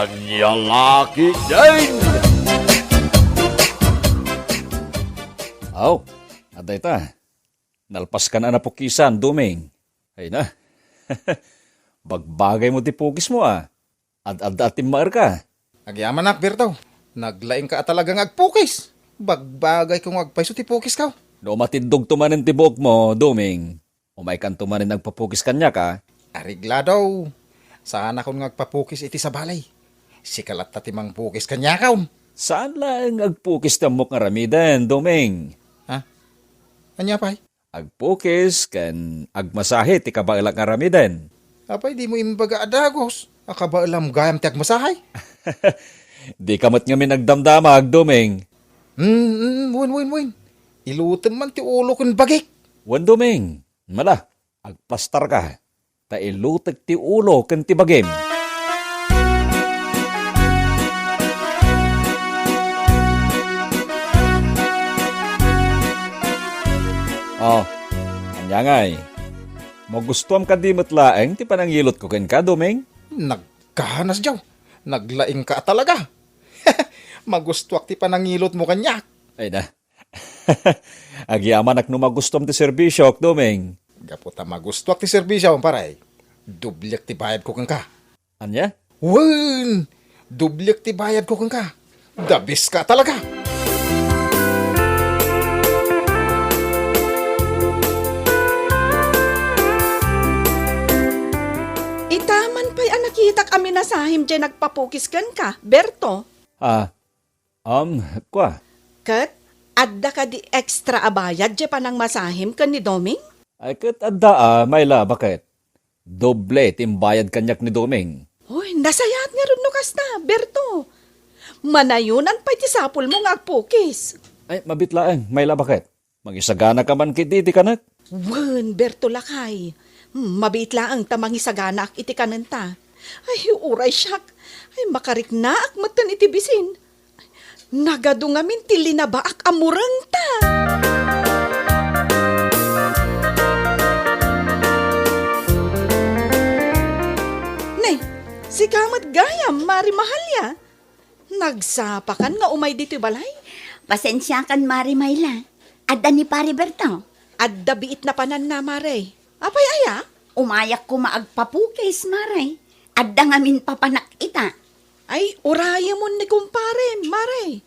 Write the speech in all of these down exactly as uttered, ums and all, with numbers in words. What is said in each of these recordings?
Ania la ketdin? Aw, adda ita. Nalpaskan a napukisan, Doming. Ay na. Bagbagaymo ti pukismo, a. Ad-adda a timmaerka. Agyamanak, Berto. Naglaingka a talaga nga agpukis. Bagbagayko nga agpayso ti pukisko. No matiddogto manen ti buokmo, Doming, umaykanto manen agpapukis kaniak, a. Areglado. Saanakon nga agpapukis iti sabali. Sika latta ti mangpukis kaniakon. Saan laeng agpukis ti ammok nga aramiden, Doming. Ha? Ania pay? Agpukis ken agmasahe ti kabaelak nga aramiden. Apay dimo imbaga a dagus a kabaelam gayam ti agmasahe? Dika met ngamin agdamdamag, Doming. Mm, mm, wen, wen, wen. Ilutem man ti ulo ken bagik. Wen, Doming. Mala, agplastarka. Ta ilutek ti ulo ken ti bagim. Oh, ania ngay? Magustuam kadi met laeng ti panangilutko kenka, Doming? Nagkahanas, Joe. Naglaingka a talaga. Magustuak ti panangilutmo kaniak. Ay na. Agyamanak no magustuam ti serbisiok, Doming. Gapu ta magustuak ti serbisiom, pare, dobliek ti bayadko kenka. Ania? Wen! Dobliek ti bayadko kenka. The best ka talaga! Ita man pay a nakitak a minasahim diay nagpapukis kenka, Berto. Ah, Um, kua. Ket adda kadi extra a bayad diay panangmasahim ken ni Doming? Ay, ket adda a, Myla, baket? Doble ti imbayad kaniak ni Doming. Uy, nasayaat ngarud no kasta, Berto. Manayonan pay ti sapulmo nga agpukis. Ay, mabiit laeng, Myla, baket? Mangisaganaka man ketdi iti kanek? Wen, Berto lakay. Hmm, mabiit laeng ta mangisaganaak iti kanenta. Ay, uray siak. Ay, makariknaak metten iti bisin. Nagadu ngamin ti linabaak a murengta. Ne, sika met gayam, Mari Mahalia. Nagsapakan nga umay ditoy balay? Pasensiakan, Mari Myla. Adda ni Pari Berto? Adda biit napananna, Mare. Apay aya? Umayak koma agpapukis, Mare. Adda ngamin papanak ita. Ay, urayemon ni kumpare, Mare.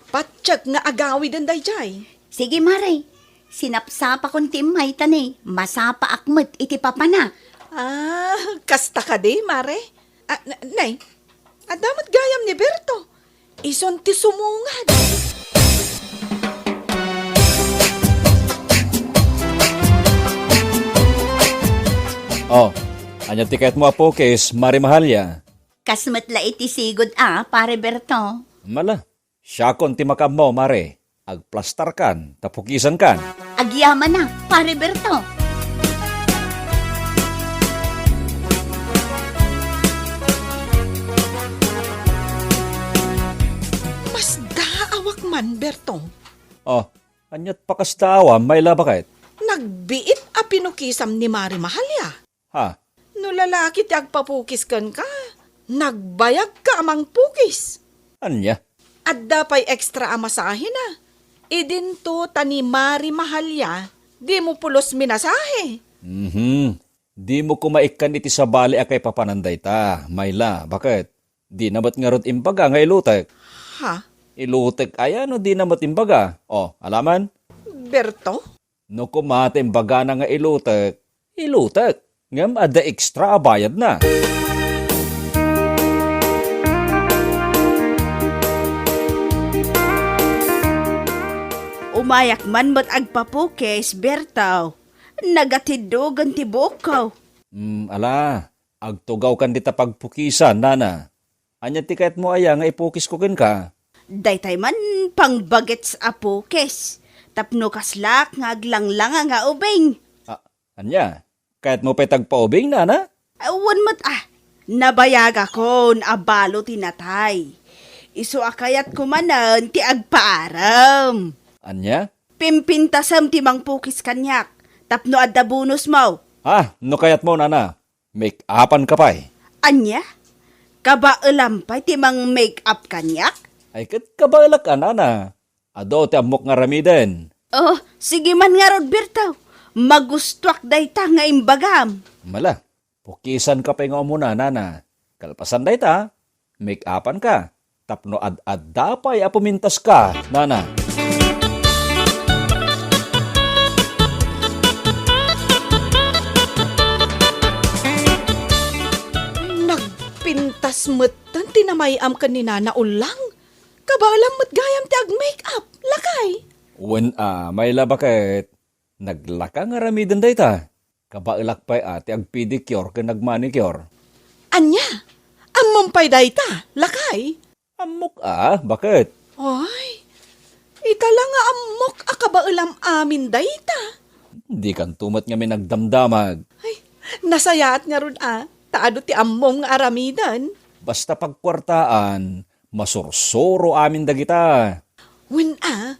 Patiek nga agawiden daydiay. Sige, Mare. Sinapsapakon ti immay ta ne, masapaak met iti papanak. Ah, kasta kadi, Mare? Ah, n-, nay, adda met gayam ni Berto. Ison ti sumungad. Oh, ania ti kayatmo a pukis, Mari Mahalia? Kas met la iti sigud a, Pare Berto. Mala, siakon ti makaammo, Mare. Agplastarkan, ta pukisankan. Agyamanak, Pare Berto. Masdaawak man, Berto. Oh, aniat pakasdaawam, Myla, baket? Nagbiit a pinukisam ni Mari Mahalia. Ha? No lalaki ti agpapukis kenka, nagbayagka a mangpukis. Ania? Adda pay extra a masahena. Idinto ta ni Mari Mahalia, dimo pulos minasahe. Mhm. Dimo koma ikkan iti sabali a kaipapanan dayta, Myla. Baket? Dina met ngarud imbaga nga ilutek. Ha? Ilutek aya no dina met imbaga? Oh, alaman? Berto? No koma ta imbagana nga ilutek, ilutek. Ngem adda extra a bayadna. Umayak man met agpapukis, Berto. Nagatiddogen ti buokko. Mm, ala, agtugawkan dita pagpukisan, nana. Ania ti kayatmo aya nga ipukisko kenka? Daytay man pangbagets a pukis. Tapno kaslak nga aglanglanga nga ubing. A-, ania? Kayatmo pay tagpaubing, nana? Awan met a. Nabayagakon a balo ti natay. Isu a kayatko manen ti agpaarem. Ania? Pimpintasem ti mangpukis kaniak. Tapno adda bonusmo. Ah, no kayatmo, nana. Make-upanka pay. Ania? Kabaelam pay ti mang-make up kaniak? Ay, ket kabaelak a, nana. Adu ti ammok nga aramiden. Oh, sige man ngarud, Berto. Magustuak dayta nga imbagam. Mala, pukisanka pay nga umuna, nana. Kalpasan dayta, make-upanka. Tapno ad-adda pay a pumintaska, nana. Nagpintas metten ti namay-am ken ni Nana Ullang. Kabaelam met gayam ti ag-make-up, lakay. Wen a, Mayla, baket. Naglaka nga aramiden dayta. Kabaelak pay a ti agpedicure ken agmanicure. Ania? Ammom pay dayta, lakay? Ammok a, baket? Ay, ita la nga ammok a kabaelam amin dayta. Dikanto met ngamin agdamdamag. Ay, nasayaat ngarud a, ta adu ti ammom nga aramiden. Basta pagkuartaan, masursuro amin dagita. Wen a,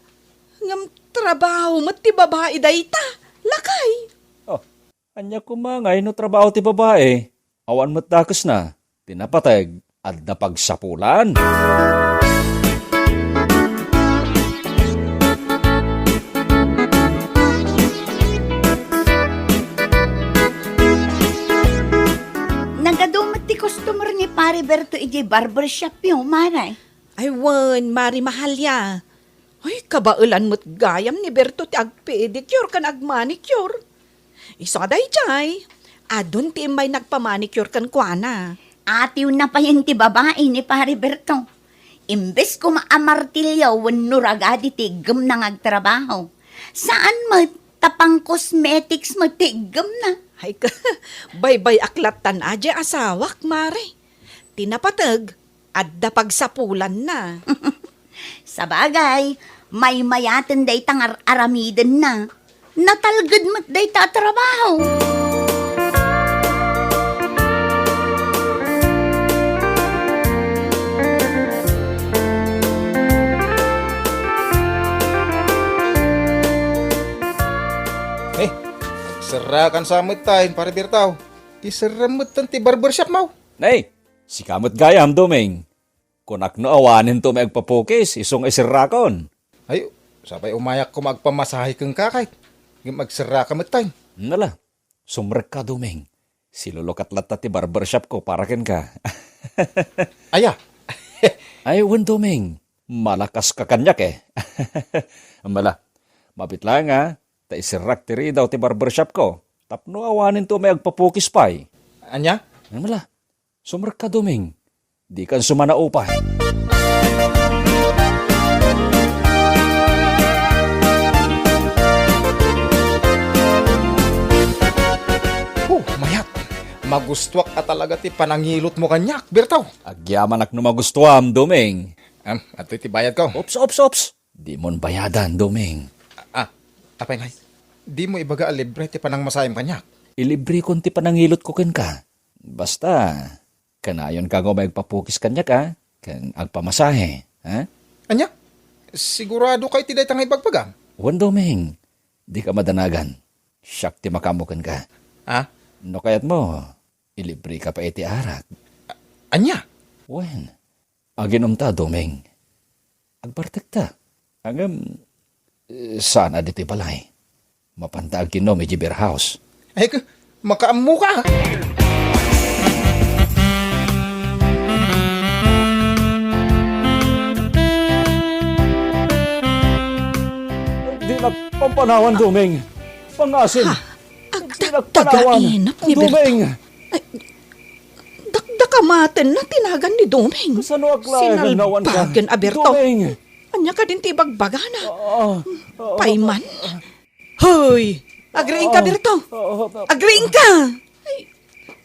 ngem trabaho met ti babai dayta, lakay. Oh, ania koma ngay no trabaho ti babai? Awan met dakesna. Ti napateg, adda pagsapulan. Nagadu met ti customer ni Pare Berto idiay barbershop yo, Mare. Ay wen, Mari Mahalia. Ay, kabaelan met gayam ni Berto ti agpedicure ken agmanicure. Isu a daydiay, adun ti immay nagpamanicure kenkuana. Atiwna payen ti babai ni Pare Berto. Imbes koma a martilyo wenno ragadi ti iggemna nga agtrabaho. Saan met, ta pang-cosmetics met ti iggemna. Ay, baybay-ak lattan a diay asawak, Mare. Ti napateg, adda pagsapulanna. Sabagay, maymayaten dayta nga ar-aramidenna. Natalged met dayta a trabaho. Eh, serrakan sa met tayo, Pare Bertaw. Iserram met ti barbershop mo. Nay, sika met gayam, Doming. Kunak no awanen to may agpapukis, isu nga iserrakon. Ay, sapay umayak ko agpamasahe kenka kay. Ngem agserraka met tayo. Nala, sumrekka, Doming. Silulukat latta ti barbershop ko para kenka. Aya? Ay, wen, Doming. Malakas ka kaniak, eh. Mala, mabit lang, ah. Ta iserrak ti ridaw ti barbershop ko. Tapno awanen to may agpapukis pay. Anya? Mala, sumrekka, Doming. Dikan sumanaupay. Oh, mayat. Magustuak a talaga ti panangilot mo kaniak, Bertaw. Agyamanak no magustuam, Doming. Em, adtoy ti bayad ko. Ops, ops, ops. Dimon bayadan, Doming. Ah, apay ngay? Dimo ibaga a libre ti panangmasahim kaniak? Ilibrekon ti panangilot ko kenka. Basta, kanayon ka nga may agpapukis kaniak, a? Ken agpamasahe, ha? Anya? Sigurado ka iti dayta nga ibagbagam? Wen, Doming. Dika madanagan. Siak ti makaammo kenka. Ha? No kayatmo, ilibreka pay iti arak. A-, anya? Wen, aginumta, Doming. Agbartekta. Ngem, eh, saan a ditoy balay. Mapanta aginom iti beer house. Ay, k-, makaammo ka. Di nagpampanawan, Doming. Pangasim. Ha? Agdakdaga inap ni Berto. Doming. Ay, dakdakamatenna ti nagan ni Doming. Kasano ak laeng nawan ka? Sinalbagen a Berto. Doming. Ania kadin ti ibagbagana? Ah, ah, ah, Payman. Hoy! Agriingka, Berto! Ah, ah, ah. Agriingka! Ay,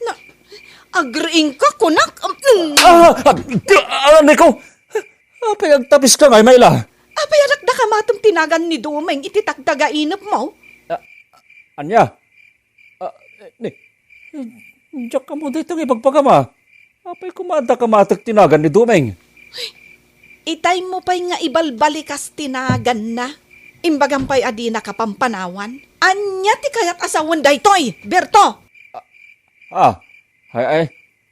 na, agriingka, kunak! Mm. Ah! Ag-, ah, Nico! Apay agtapiska ngay, Mayla? Apay a dakdakamatem ti nagan ni Doming iti takdagainep mo? Ah, ania? Ah, ni, diak ammo dayta nga ibagbagam a. Apay koma dakamatek ti nagan ni Doming? Itay mo pay nga ibalbalikas ti naganna. Imbagam pay a dinaka pampanawan. Ania ti kayat a sawen daytoy, Berto? Ah, ay, ay.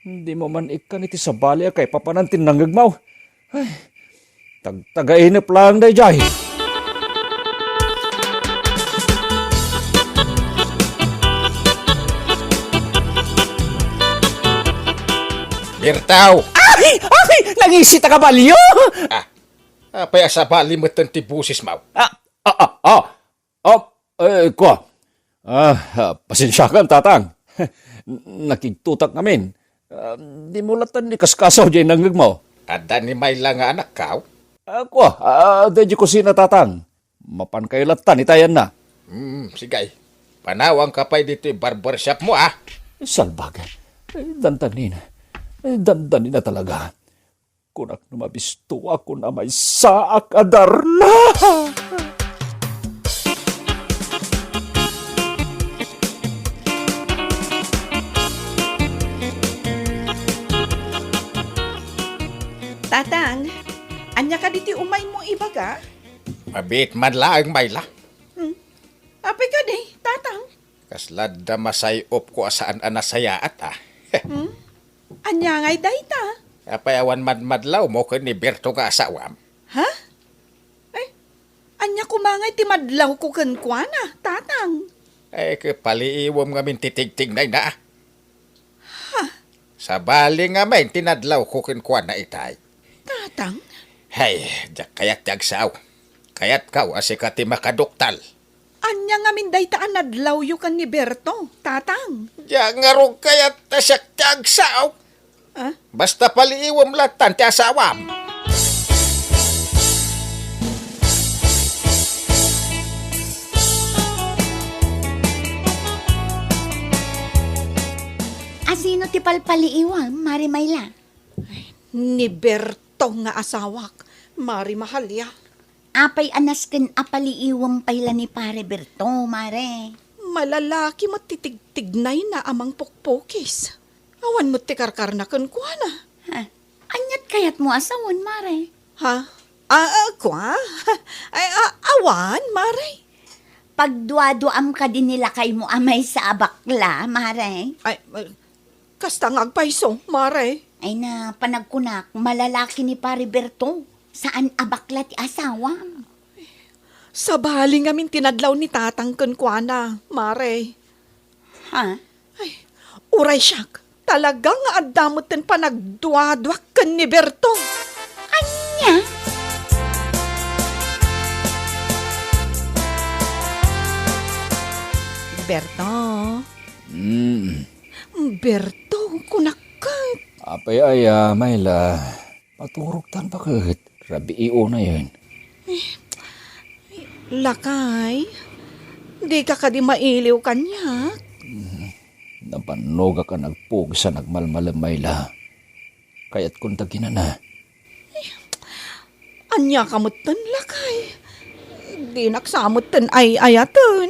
Dimo man ikkan iti sabali a kaipapanan ti nangngegmo. Ay, tagtagainep laeng daydiay. Birtaw! Ay! Ay! Nangisi ta kabalyo! Ah, apay a sabali metten ti boses mo? Ah, ah, ah, ah. Ah, eh, kua. Ah, ah, pasensiakan, Tatang. Nakigtutak ngamin. Ah, dimo lattan ikaskasaw diay nangngegmo. Adda ni Mayla nga anakkaw? Ah, kua, ah, daydiay kusina, Tatang. Mapankayo lattan itayanna. Hmm, sige. Panawanka pay ditoy barbershopmo, ah. Salbag. Eh, dandanina. Eh, dandanina talaga. Kunak no mabistoak a maysaak a Darna. Tatang, ania kadi ti umaymo ibaga? Mabiit man laeng, Mayla. Hmm. Apay kadi, Tatang? Kasla adda masay-opko a saan a nasayaat, a. Hmm? Ania ngay dayta? Apay awan madmadlawmo ken ni Berto nga asawam? Ha? Ay, ania koma ngay ti madlawko kenkuana, Tatang? Ay, ket paliiwem ngamin ti tigtignayna, a. Ha? Sabali ngamin ti nadlawko kenkuana itay. Tatang? Hay, diak kayat ti agsao. Kayatko a sika ti makaduktal. Ania ngamin dayta a nadlawyo ken ni Berto, Tatang? Diak ngarud kayat ta siak ti agsao. Ah? Basta paliiwem lattan ti asawam. Asino ti palpaliiwem, Mare Mayla? Ay, ni Berto nga asawak, Mare Mahalia. Apay a nasken a paliiwem pay la ni Pare Berto, Mare? Malalaki met ti tigtignayna a mangpukpukis. Awan met ti karkarna kenkuana. Ha? Aniat kayatmo a sawen, Mare? Ha? Ah, ah, kua? Ay, ah, awan, Mare. Pagduaduaam kadi ni lakaymo a maysa a bakla, Mare? Ay, eh, kasta nga agpayso, Mare. Ay na, panagkunak, malalaki ni Pare Berto. Saan a bakla ti asawam. Sabali ngamin ti nadlaw ni Tatang kenkuana, Mare. Ha? Ay, uray siak, talaga nga adda metten panagduaduak ken ni Berto. Ania? Berto. Mm. Berto, kunak ket. Apay aya, Mayla? Paturogtan pa ket. Rabii unayen. Eh, lakay, dika kadi mailiw kaniak? Mm. Nabannogak a nagpugis a nagmalmalem, Mayla. Kayatkon ta kinana. Ania ka metten, lakay? Dinak sa metten ay-ayaten.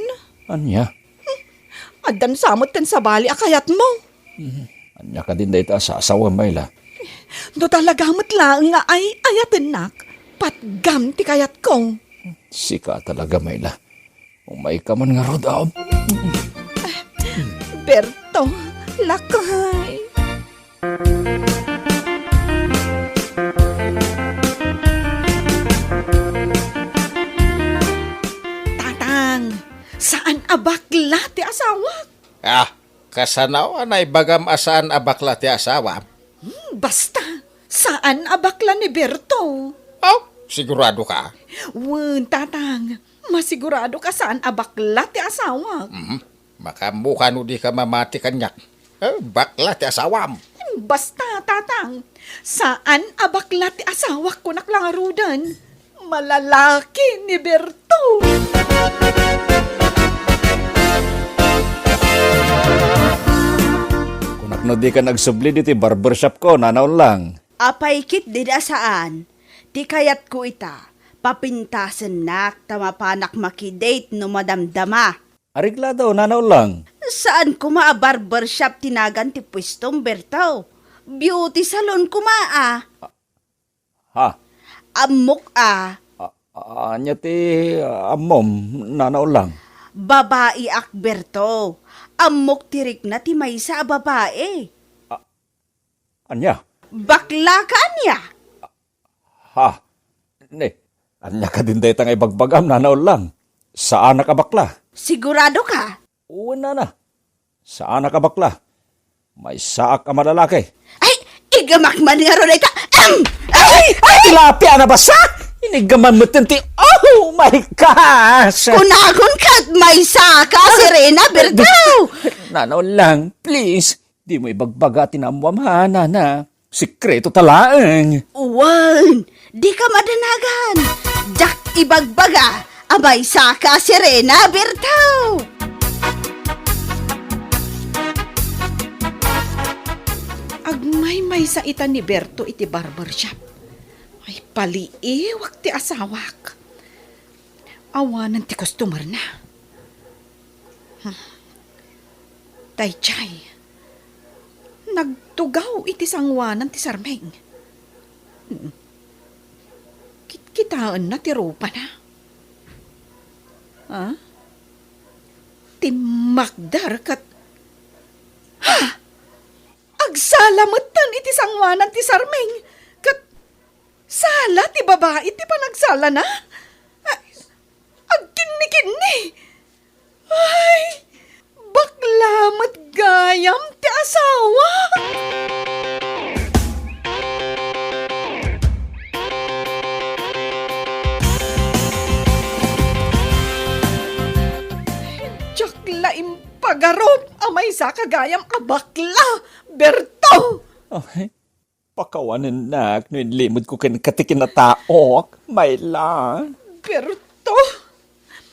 Ania? Hmm, addan sa metten sabali a kayatmo. Hmm, ania kadin dayta a sasawem, Mayla? No talaga met laeng nga ay-ayatennak, patgam ti kayatko. Sika talaga, Mayla. Umayka man ngarud, a. Berto, lakay. Tatang, saan a bakla ti asawak? Ah, kasano a naibagam a saan a bakla ti asawam? Hmm, basta, saan a bakla ni Berto. Oh, sigurado ka? Wen, Tatang, masigurado ka saan a bakla ti asawak. Mhm. Makaammoka no dika mamati kaniak. Eh, bakla ti asawam. Basta, Tatang, saan a bakla ti asawak, kunak la ngaruden. Malalaki ni Berto. Kunak no dika nagsubli ditoy barbershop ko, Nana Unlang. Apay ketdi a saan? Ti kayatko ita, papintasennak ta mapanak makidate no madamdama. Areglado, Nana Unlang. Saan koma a barbershop ti nagan ti puestom, Berto? Beauty salon koma a. Ha? Ammok a. A-, ania ti, ah, ammom, Nana Unlang? Babaiak, Berto. Ammok ti rikna ti maysa a babai. A-, Ania? Bakla ka ania? Ha? Ne, ania kadin dayta nga ibagbagam, Nana Ullang? Saanak a bakla. Sigurado ka? Wen, Nana. Saanak a bakla. Maysaak a malalaki. Ay, igamak man nga ro dayta. Am! Ay! Ay! Tilapia a nabasa! Inigaman met ti, oh my gosh! Kunakon ket maysa ka, Serena Berto! Nana Ullang, please. Dimo ibagbaga ti naammoam, ha, Nana. Sekreto ta laeng. Wen, dika madanagan. Diak ibagbaga a maysa ka, Serena Berto. Agmaymaysa ita ni Berto iti barbershop. Ay, paliiwak ti asawak. Awanen ti customer-na. Hmm. Daydiay, nagtugaw iti sangoanan ti sarming. Hmm. Kitkitaenna ti rupana. Ha? Timmakder ket, ha! Agsala metten iti sangoanan ti sarming ket sala ti babai ti panagsalana. A-, agkinnikinni. Ay, bakla met gayam ti asawa. Diak la impagarup a maysa ka gayam a bakla, Berto! Ay, pakawanennak no inlimedko kenka ti kinataok, Myla. Berto!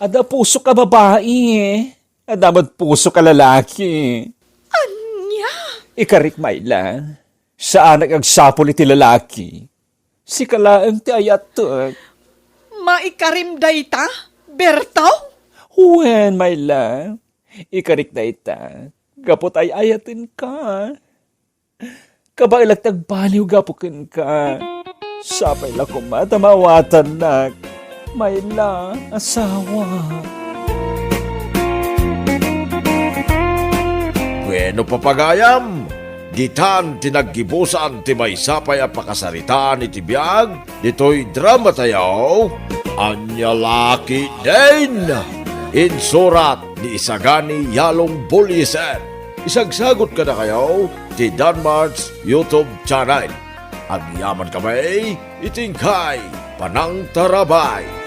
Adda pusok a babai. Adda met pusok a lalaki. Ania? Ikarik, Myla. Saanak agsapul iti lalaki. Sika laeng ti ayatek. Maikarim dayta, Berto? Wen, Myla. Ikarik dayta. Gapu ta ay-ayatenka. Kabaelak ti agbaliw gapu kenka. Sapay la koma ta maawatannak, Myla, asawa. Bueno, papagayam, ditan ti naggibusan ti maysa pay a pakasaritaan iti biag ditoy dramatayo, Ania La Ketdin. Insurat ni Isagani Yalong Bullieser. Isagsagut kadakayo ti Danmart's YouTube channel. Agyamankami iti inkay panangtarabay.